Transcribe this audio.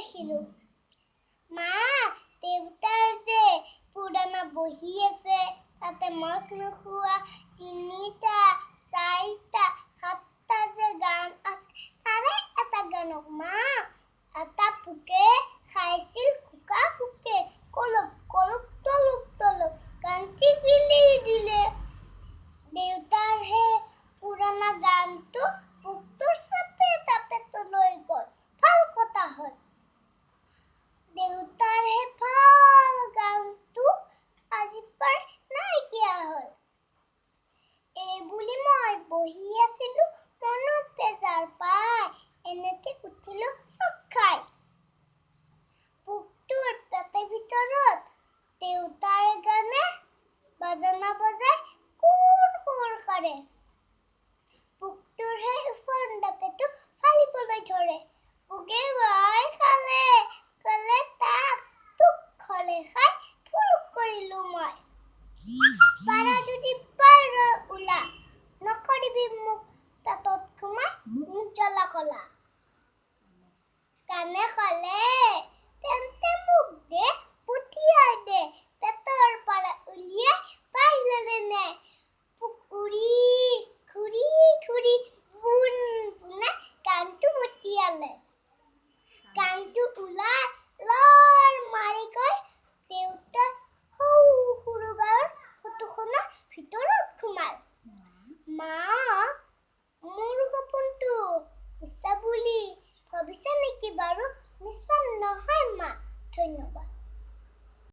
দেখিলো। মা, দেউতাৰ যে পুৰণা বহী আছে, তাতে মাছ নোখোৱা 3টা 4টা 7টা যে গান আছে, তাৰে এটা গানক মা, এটা পোকে খাইছিল খোকা পোকে, কলপ কলপ তলপ তলপ গানটি গিলি দিলে। দেউতাৰ সেই পুৰণা গানটো পোকটোৰ চেপেটা পেটলৈ গ'ল। ভাল কথা হ'ল। দেউতাৰ সেই ভাল গানটো আজিৰ পৰা নাইকিয়া হ'ল। এই বুলি মই বহি আছিলো মনত বেজাৰ পাই, এনেতে উঠিলো চক খাই। পোকটোৰ পেটৰ ভিতৰত দেউতাৰ গানে বাজনা বজাই কুৰ কুৰ কৰে। পোকটোৰ সেই ওফন্দা পেটটো ফালিবলৈ ধৰে। পোকে ভয় খালে, ক'লে তাক টোক খলে খাই ফুৰুক কৰিলো মই। পাৰা যদি পাৰ ওলা, নকৰিবি মোক পেটত সোমাই মোক জ্বলা কলা। কাণে ক'লে, তেন্তে মোক দে, পঠিয়াই দে, পেটৰ পৰা উলিয়াই বাহিৰলৈ নে। পোক উৰি ঘূৰি ঘূৰি পোন পোনাই গানটো পঠিয়ালে। গানটো ওলাই